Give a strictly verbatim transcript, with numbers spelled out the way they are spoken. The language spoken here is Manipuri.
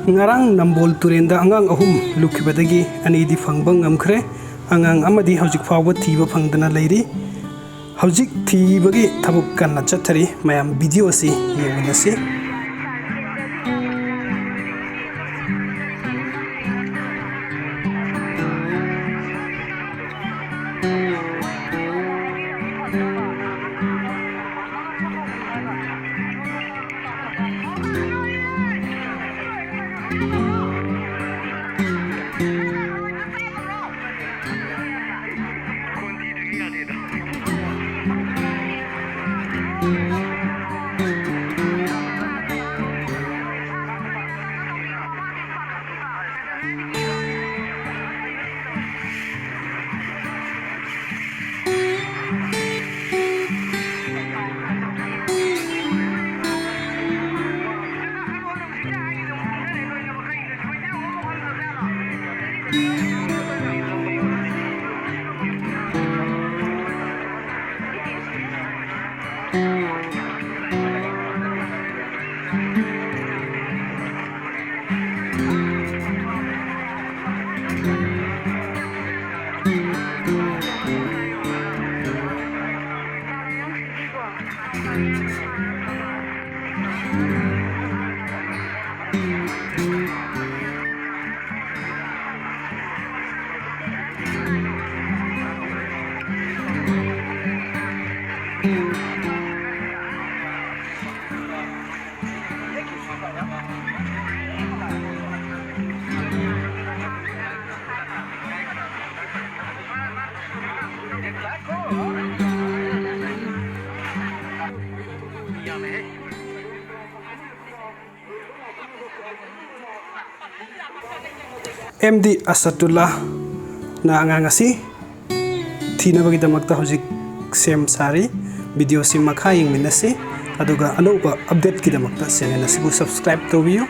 ꯉꯔꯥꯡ ꯅꯝꯕꯣꯜ ꯇꯨꯔꯦꯟꯗ ꯑꯉꯥꯡ ꯑꯍꯨꯝ ꯂꯨꯞꯈꯤꯕꯗꯒꯤ ꯑꯅꯤꯗꯤ ꯐꯪꯕ ꯉꯝꯈ꯭ꯔꯦ꯫ ꯑꯉꯥꯡ ꯑꯃꯗꯤ ꯍꯧꯖꯤꯛ ꯐꯥꯎꯕ ꯊꯤꯕ ꯐꯪꯗꯅ ꯂꯩꯔꯤ꯫ ꯍꯧꯖꯤꯛ ꯊꯤꯕꯒꯤ ꯊꯕꯛ ꯀꯟꯅ ꯆꯠꯊꯔꯤ꯫ ꯃꯌꯥꯝ ꯚꯤꯗꯤꯑꯣ ꯑꯁꯤ ꯌꯦꯡꯃꯤꯟꯅꯁꯤ꯫ ꯑꯦꯝ ꯗꯤ ꯑꯁꯗꯨꯜꯂꯥꯅ ꯑꯉꯥꯡ ꯑꯁꯤ ꯊꯤꯅꯕꯒꯤꯗꯃꯛꯇ ꯍꯧꯖꯤꯛ ꯁꯦꯝ ꯁꯥꯔꯤ꯫ ꯚꯤꯗꯤꯑꯣꯁꯤ ꯃꯈꯥ ꯌꯦꯡꯃꯤꯟꯅꯁꯤ, ꯑꯗꯨꯒ ꯑꯅꯧꯕ ꯑꯞꯗꯦꯠꯀꯤꯗꯃꯛꯇ ꯆꯦꯅꯦꯜ ꯑꯁꯤꯕꯨ ꯁꯕꯁꯀ꯭ꯔꯥꯏꯕ ꯇꯧꯕꯤꯌꯨ꯫